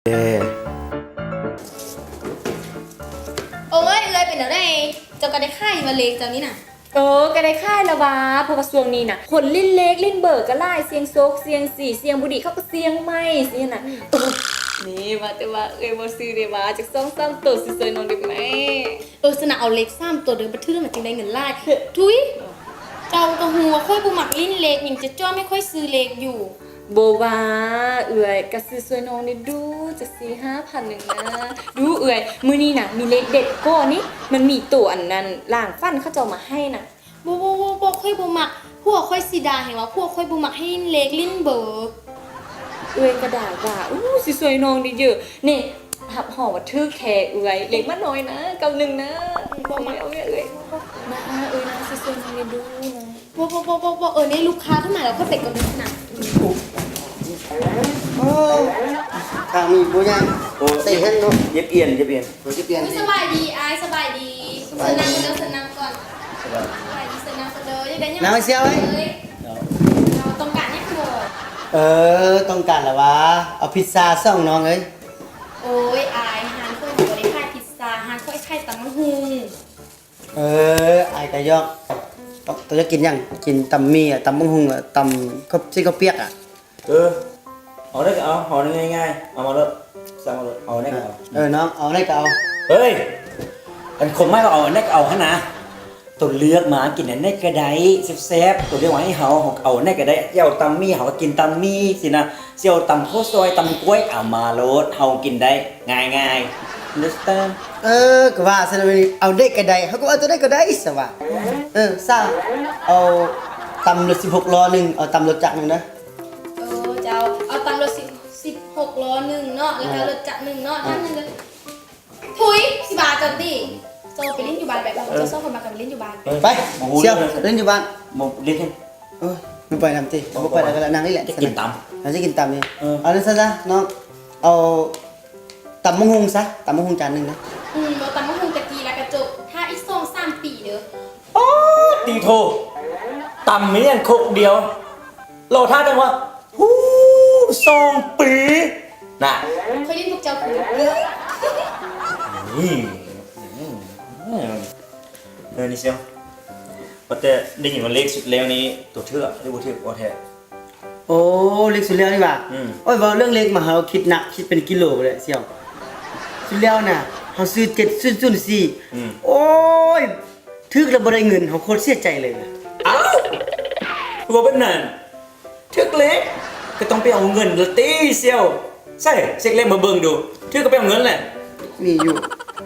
ໂອ້ຍ ເອື້ອຍເປັນແນວໃດ? ເຈົ້າກໍໄດ້ຂາຍຢູ່ວ່າເລກເຈົ້ານີ້ນະ? ເອີ ກໍໄດ້ຂາຍລະວ່າ ເພາະວ່າຊ່ວງນີ້ນະ ຄົນຫຼິ້ນເລກຫຼິ້ນເບີກໍຫຼາຍ ສ່ຽງໂຊກສ່ຽງຊີ ສ່ຽງບໍ່ດີເຂົາກໍສ່ຽງໃໝ່ຊີ້ນະ. ເອີ ນີ້ວ່າແຕ່ວ່າເອື້ອຍບໍ່ຊື້ເດວ່າ ຈັກສອງສາມໂຕຊິຊ່ວຍນ້ອງໄດ້ແມ້? ເອີ ຊັ້ນນະ ເອົາເລກສາມໂຕເດີ ບໍ່ຖືກນະ ຈຶ່ງໄດ້ເງິນຫຼາຍ. ທຸຍ ເຈົ້າກໍຮູ້ວ່າຂ້ອຍບໍ່ມັກຫຼິ້ນເລກ ຍັງຈະຈ້ອມໃຫ້ຂ້ອຍຊື້ເລກຢູ່. ບໍ່ວ່າເອື້ອຍ ກະຊື້ຊ່ວຍນ້ອງແດ່ດູ ຈັກສີ່ຫ້າພັນໜຶ່ງນະ. ດູເອື້ອຍ ມື້ນີ້ນະ ມີເລກເດັດກໍນີ້ ມັນມີໂຕອັນນັ້ນ ລ່າງຝັນເຂົາເຈົ້າມາໃຫ້ນະ. ບໍ່ ບໍ່ ບໍ່ ບໍ່ ຂ້ອຍບໍ່ມັກ ຜົວຂ້ອຍຊິດ່າແຮງວ່າ ຜົວຂ້ອຍບໍ່ມັກໃຫ້ຫຼິ້ນເລກຫຼິ້ນເບີ. ເອື້ອຍກໍດ່າວ່າ ອູ້ ຊິຊ່ວຍນ້ອງໄດ້ເຢີະ ນີ້ ຮັບຮອງວ່າຖືກແທ້ເອື້ອຍ ເລກມາໜ້ອຍນະ ເກົ້າໜຶ່ງນະ. ບໍ່ມັກ ເອົາເອື້ອຍ ເອື້ອຍ ມາ ເອື້ອຍນະ ຊິຊ່ວຍນ້ອງໄດ້ດູນະ. ບໍ່ ບໍ່ ບໍ່ ບໍ່ ບໍ່ ເອີ ນີ້ລູກຄ້າເພິ່ນມາແລ້ວ ຂ້ອຍໄປກ່ອນເດີນະ. ໂອ້ ທາງນີ້ບໍ່ຍາກ ໂອ້ ເຕະແຮງເນາະ ເຢັບອຽນ ເຢັບອຽນ ໂອ້ ເຈັບອຽນ. ສະບາຍດີອ້າຍ ສະບາຍດີ. ສະບາຍດີ ເຊີນນັ່ງກ່ອນເດີ ເຊີນນັ່ງກ່ອນ. ສະບາຍ ສະບາຍດີ ເຊີນນັ່ງກ່ອນເດີ. ຢາກໄດ້ຫຍັງ? ນັ່ງເຊຍເອີຍ ເອີ ຕ້ອງການຫຍັງບໍ? ເອີ ຕ້ອງການລະຫວາ ເອົາພິດຊາສອງນ້ອງເອີຍ. ໂອ້ຍ ອ້າຍ ຮ້ານຂ້ອຍບໍ່ໄດ້ຂາຍພິດຊາ ຮ້ານຂ້ອຍຂາຍຕຳບັກຫຸ່ງ. ເອີ ອ້າຍກະຢອກ ເຈົ້າຢາກກິນຫຍັງ? ກິນຕຳໝີ່ ຕຳບັກຫຸ່ງ ຕຳເສັ້ນເຂົ້າປຽກອະ. ເອີ ເອົາໄດ້ກໍເອົາ ເອົາງ່າຍໆ ເອົາມາໂລດ ສັ່ງມາໂລດ ເອົາໄດ້ກໍເອົາ. ເອີ ນ້ອງ ເອົາໄດ້ກໍເອົາ. ເອີຍ ອັນຄົນມາກໍເອົາ ອັນໃດກໍເອົາຫັ້ນນະ. ໂຕເລືອກມາ ກິນອັນໃດກໍໄດ້ແຊບໆ ໂຕເລືອກມາໃຫ້ເຮົາ ເຮົາກໍເອົາອັນໃດກໍໄດ້. ຊິເອົາຕຳໝີ່ ເຮົາກໍກິນຕຳໝີ່ຊີ້ນະ. ຊິເອົາຕຳເຂົ້າຊອຍ ຕຳກ້ວຍ ເອົາມາໂລດ ເຮົາກິນໄດ້ງ່າຍໆ. Understand? ເອີ ກໍວ່າຊັ້ນ ເອົາໃດກໍໄດ້ ເຮົາກໍເອົາຕົວໃດກໍໄດ້ຊະຫວາ. ເອີ ຊາວ ເອົາຕຳລົດສິບຫົກລໍ້ໜຶ່ງ ເອົາຕຳລົດຈັກໜຶ່ງເດີ. ເອີ ເຈົ້າ ເອົາຕຳລົດສິບ ສິບຫົກລໍ້ໜຶ່ງເນາະ ແລ້ວກໍລົດຈັກໜຶ່ງເນາະ. ອ່າ ນັ້ນໜຶ່ງເດີ. ທຸຍ ຊິບາເຈົ້າຕິ? ເຈົ້າໄປຫຼິ້ນຢູ່ບ້ານໄປ. ເອີ ເຈົ້າສອງຄົນມາກັນໄປຫຼິ້ນຢູ່ບ້ານໄປ. ໄປ ບໍ່ຮູ້ເລື່ອງ ເຈົ້າ ໄປຫຼິ້ນຢູ່ບ້ານ. ບໍ່ຫຼິ້ນ. ໂອ້ຍ ບໍ່ໄປນຳຕິ? ບໍ່ໄປແລ້ວກໍນັ່ງນີ້ແຫຼະ ຈະກິນຕຳ ເຮົາຈະກິນຕຳນີ້. ເອີ ເອົາຊັ້ນຊະນ້ອງ ເອົາຕຳບັກຫຸ່ງຊະ ຕຳບັກຫຸ່ງຈານໜຶ່ງເດີ. ອືມ ເອົາຕຳບັກຫຸ່ງກະຈີ່ແລ້ວກະຈົບ ຖ້າອີກສອງສາມປີເດີ. ໂອ້ ຕີໂທ ຕຳນີ້ອັນຄົກດຽວ ລໍຖ້າຈັ່ງວ່າ ຫູ ສອງປີນະ. ຂ້ອຍຫຼິ້ນພວກເຈົ້າຄື ນີ້ ເອີ ນີ້ຊຽວ ວ່າແຕ່ໄດ້ຍິນວ່າເລກສຸດແລ້ວນີ້ໂຕຖືກ ຫຼືບໍ່ຖືກ ບໍ່ແທ້? ໂອ້ ເລກສຸດແລ້ວນີ້ຫວາ? ອືມ ໂອ້ຍ ເວົ້າເລື່ອງເລກມາ ເຮົາຄິດໜັກ ຄິດເປັນກິໂລພຸ້ນແຫຼະຊຽວ. ສຸດແລ້ວນະ ເຮົາຊື້ເຈັດສູນສູນສີ່. ອືມ ໂອ້ຍ ຖືກແລ້ວບໍ່ໄດ້ເງິນ ເຮົາໂຄດເສຍໃຈເລີຍ. ອ້າວ ຄືວ່າແບບນັ້ນ ຖືກເລກກໍຕ້ອງໄປເອົາເງິນລະຕິຊຽວ. ໃສ ເຊັກເລກມາເບິ່ງດູ ຖືກກໍໄປເອົາເງິນແຫຼະ. ມີຢູ່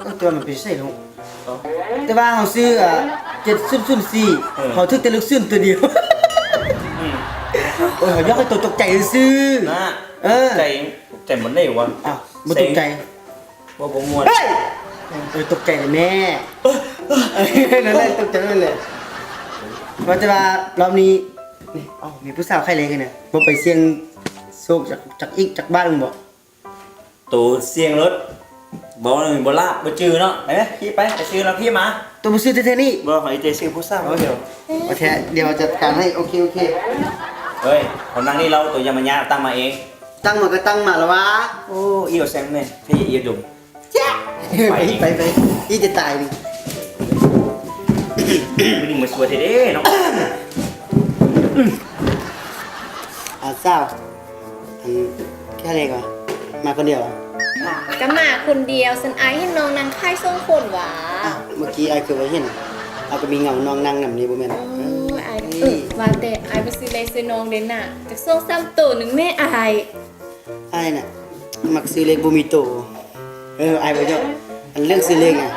ເອີ ແຕ່ວ່າມັນໄປໃສເນາະ? ເອົ້າ ແຕ່ວ່າເຮົາຊື້ ເຈັດສູນສູນສີ່ ເອີ ເຮົາຖືກແຕ່ລູກສູນຕົວດຽວ. ອືມ ໂອ້ຍ ເຮົາຢາກໃຫ້ໂຕຕົກໃຈຊື່ໆ ນະ. ເອີ ຕົກໃຈ ຕົກໃຈບໍ່ໄດ້ຫວາ? ອ້າວ ບໍ່ຕົກໃຈ ເວົ້າບໍ່ມ່ວນ. ເຮີ້ຍ ເອີ ຕົກໃຈແດ່ແມ່. ນັ້ນແຫຼະ ຕົກໃຈນັ້ນແຫຼະ. ວ່າແຕ່ວ່າລອບນີ້ ນີ້ ເອົ້າ ມີຜູ້ສາວຂາຍເລກນະ ບໍ່ໄປສ່ຽງໂຊກຈັກ ຈັກອີກຈັກບາດໜຶ່ງບໍ? ໂຕສ່ຽງໂລດ ບໍ່ ບໍ່ລາບ ບໍ່ຈື່ເນາະ. ໄປແມະ ຂີ່ໄປ ໄປຊື້ລະຂີ່ມາ. ໂຕບໍ່ຊື້ແທ້ໆນີ້? ບໍ່ ຂ້ອຍຈະຊື້ຜູ້ສາວຄົນດຽວ. ໂອເຄ ດຽວຈັດການໃຫ້. ໂອເຄ ໂອເຄ. ເຮີ້ຍ ເຂົານັ່ງນີ້ແລ້ວ ໂຕຢ່າມາຍາດ ຕັ້ງມາເອງ. ຕັ້ງມາກໍຕັ້ງມາລະຫວາ. ໂອ້ ອີ່ຫຍັງແຊງແມ່ ໃຫ້ອີ່ດົມ. ຈ້າ ໄປ ໄປ ໄປ ອີ່ຈະຕາຍນີ້. ມື້ນີ້ມາຊວຍແທ້ເດ້ເນາະ. ອາ ສາວ ອັນ ແຄ່ເລກຫວາ? ມາຄົນດຽວຫວາ? ກໍມາຄົນດຽວ ຊັ້ນອ້າຍເຫັນນ້ອງນັ່ງຂາຍສອງຄົນຫວາ? ອ້າວ ເມື່ອກີ້ອ້າຍຄືວ່າເຫັນ ອ້າຍກໍມີເງົານ້ອງນັ່ງນຳນີ້ບໍ່ແມ່ນ? ໂອ້ຍ ອ້າຍ ເອີ ວ່າແຕ່ອ້າຍບໍ່ຊື້ເລກໃຫ້ນ້ອງເດ້ນະ ຈັກສອງສາມໂຕໜຶ່ງແມ້ອ້າຍ. ອ້າຍນະ ມັກຊື້ເລກບໍ່ມີໂຕ. ເອີ ອ້າຍບໍ່ຢອກ ອັນເລື່ອງຊື້ເລກນະ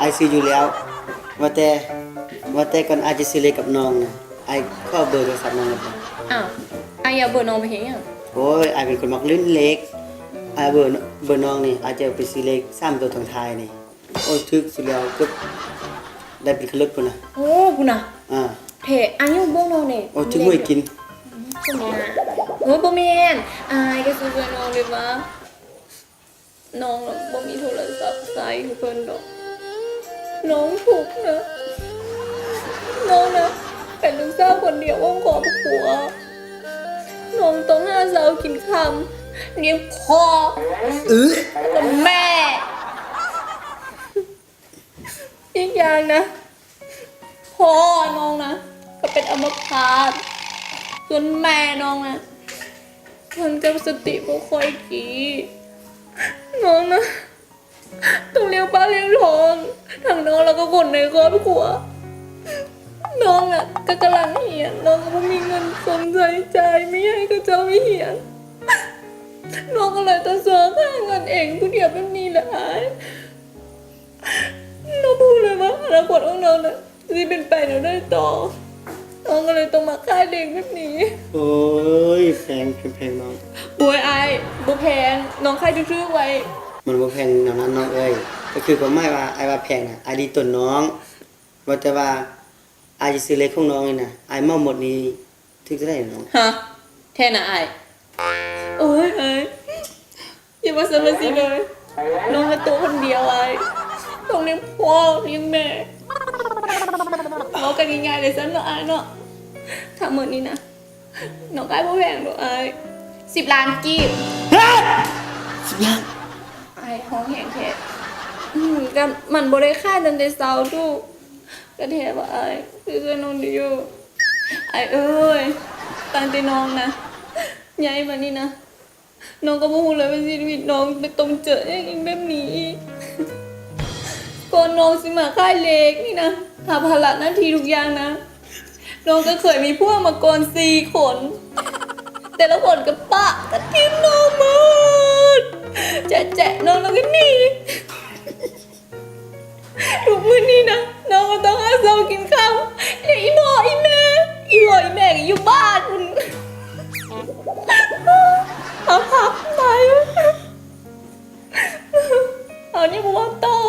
ອ້າຍຊື້ຢູ່ແລ້ວ. ວ່າແຕ່ ວ່າແຕ່ກ່ອນອ້າຍຈະຊື້ເລກກັບນ້ອງນະ ອ້າຍຂໍເບີໂທລະສັບນ້ອງໄດ້ບໍ່? ອ້າວ ອ້າຍເອົາເບີນ້ອງໄປເຮັດຫຍັງ? ໂອ້ຍ ອ້າຍເປັນຄົນມັກຫຼິ້ນເລກ. ອືມ ອ້າຍເບີ ເບີນ້ອງນີ້ ອ້າຍຈະເອົາໄປຊື້ເລກສາມໂຕທາງທ້າຍນີ້. ໂອ້ຍ ຖືກສຸດແລ້ວ ເກືອບໄດ້ເປັນຄັນລົດພຸ້ນນະ. ໂອ້ ພຸ້ນນະ. ອ່າ ແທ້ ອາຍຸບໍ່ນ້ອງນີ້. ໂອ້ ຖືກຫວຍກິນ. ອືມ ສົມໜ້າ. ໂອ້ຍ ບໍ່ແມ່ນ ອ້າຍກໍຊິຊ່ວຍນ້ອງໄດ້ຫວາ? ນ້ອງນະບໍ່ມີໂທລະສັບໃຊ້ຄືເພິ່ນດອກ. ນ້ອງທຸກນະ. ນ້ອງນະເປັນລູກສາວຄົນດຽວຂອງຄອບຄົວ. ນ້ອງຕ້ອງຫາເຊົ້າກິນຄ່ຳ ລ້ຽງພໍ່ ເອີ ກັບແມ່. ອີກຢ່າງນະ ພໍ່ນ້ອງນະກໍເປັນອຳມະພາດ, ສ່ວນແມ່ນ້ອງນະ ເພິ່ນກໍສະຕິບໍ່ຄ່ອຍດີ. ນ້ອງນະ ຕ້ອງລ້ຽງປາກລ້ຽງທ້ອງ ທັງນ້ອງ ແລ້ວກໍຄົນໃນຄອບຄົວ. ນ້ອງນະກໍກຳລັງຮຽນ, ນ້ອງກໍບໍ່ມີເງິນສົມໃຊ້ຈ່າຍ ມີໃຫ້ເຂົາເຈົ້າໄປຮຽນ. ນ້ອງກໍເລີຍຕ້ອງຊອກຫາເງິນເອງຜູ້ດຽວແບບນີ້ແຫຼະອ້າຍ. ນ້ອງບໍ່ຮູ້ເລີຍວ່າອະນາຄົດຂອງນ້ອງນະ ຊິເປັນໄປແນວໃດຕໍ່. ນ້ອງກໍເລີຍຕ້ອງມາຂາຍເລກແບບນີ້. ໂອ້ຍ ແພງ ແພງ ແພງນ້ອງ. ໂອ້ຍ ອ້າຍ ບໍ່ແພງ, ນ້ອງຂາຍຖືກໆໄວ້. ມັນບໍ່ແພງແນວນັ້ນນ້ອງເອີຍ, ກໍຄືຄວາມໝາຍວ່າ ອ້າຍວ່າແພງນະ ອ້າຍລີຕົນນ້ອງ. ວ່າແຕ່ວ່າ ອ້າຍຊິຊື້ເລກຂອງນ້ອງນີ້ນະ ອ້າຍເໝົາໝົດນີ້ຖືກເທົ່າໃດນ້ອງ? ຮະ? ແທ້ນະອ້າຍ? ໂອ້ຍ ອ້າຍ ຢ່າວ່າຊັ້ນວ່າຊີ້ເລີຍ, ນ້ອງລະໂຕຄົນດຽວອ້າຍ, ຕ້ອງລ້ຽງພໍ່ລ້ຽງແມ່. ເວົ້າກັນງ່າຍໆໄດ້ຊັ້ນເນາະອ້າຍເນາະ. ທັງໝົດນີ້ນະ ນ້ອງຂາຍບໍ່ແພງດອກອ້າຍ, ສິບລ້ານກີບ. ຮະ! ສິບລ້ານ? ອ້າຍຮ້ອງແຮງແທ້. ອືມ ກໍມັນບໍ່ໄດ້ຂາຍຕັ້ງແຕ່ເຊົ້າ. ກະແທ້ວ່າອ້າຍ ຊ່ວຍນ້ອງແດ່ຢູ່. ອ້າຍເອີຍ ຕັ້ງແຕ່ນ້ອງນະ ໃຫຍ່ມານີ້ນະ ນ້ອງກໍບໍ່ຮູ້ເລີຍວ່າຊີວິດນ້ອງໄປຕົງເຈີຫຍັງອີກແບບນີ້ອີກ. ກ່ອນນ້ອງຊິມາຂາຍເລກນີ້ນະ ຮັບພາລະໜ້າທີ່ທຸກຢ່າງນະ ນ້ອງກໍເຄີຍມີຜົວມາກ່ອນສີ່ຄົນ, ແຕ່ລະຄົນກໍປະກັນຖິ້ມນ້ອງໝົດ. ແຈະໆ ນ້ອງ ນ້ອງກໍໜີ. ທຸກມື້ນີ້ນະ ນ້ອງກໍຕ້ອງຫາເຊົ້າກິນຄ່ຳ ແລະ ອີ່ພໍ່ອີ່ແມ່ ອີ່ພໍ່ອີ່ແມ່ກໍຢູ່ບ້ານພຸ້ນ. ເອົາພັກໄປ ເອົານີ້ບໍ່ເວົ້າຕໍ່.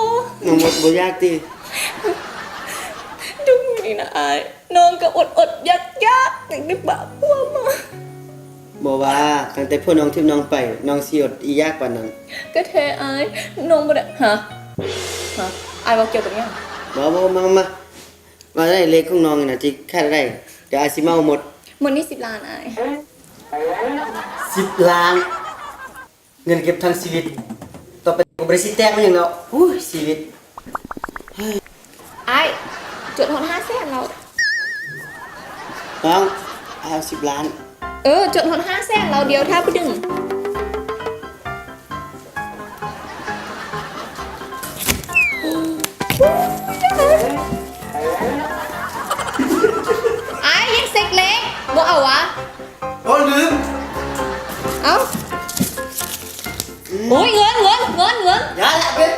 ນ້ອງບໍ່ ບໍ່ຢາກຕິ? ທຸກມື້ນີ້ນະອ້າຍ ນ້ອງກໍອົດໆຢາກໆ ຕັ້ງແຕ່ປະຜົວມາ. ບໍ່ວ່າ ຕັ້ງແຕ່ຜົວນ້ອງຖິ້ມນ້ອງໄປ ນ້ອງຊິອົດອີ່ຢາກປານນັ້ນ? ກະແທ້ອ້າຍ ນ້ອງບໍ່ໄດ້ ຮະ ຮະ ອ້າຍເວົ້າກ່ຽວກັບຫຍັງ? ບໍ່ ບໍ່ ມາ ມາ ມາ ວ່າໄດ້ເລກຂອງນ້ອງນີ້ນະ ທີ່ຂາຍໄດ້ ດຽວອ້າຍຊິເໝົາໝົດ. ໝົດນີ້ສິບລ້ານອ້າຍ. ສິບລ້ານ? ເງິນເກັບທັງຊີວິດ ຕໍ່ໄປກໍບໍ່ໄດ້ຊິແຕກມາຫຍັງແລ້ວ. ໂອ້ຍ ຊີວິດ. ອ້າຍ ຈົດຮອດຫ້າແສນແລ້ວ. ນ້ອງ ເອົາສິບລ້ານ. ເອີ ຈົດຮອດຫ້າແສນແລ້ວ ດຽວຖ້າຜູ້ດຶງ. ອ້າຍ ຍັງເຊັກເລກ ບໍ່ເອົາຫວາ? ໂອ້ ລືມ. ເອົ້າ. ອືມ. ໂອ້ຍ ເງິນ ເງິນ ເງິນ ເງິນ. ຢ່າລະເວີຍ.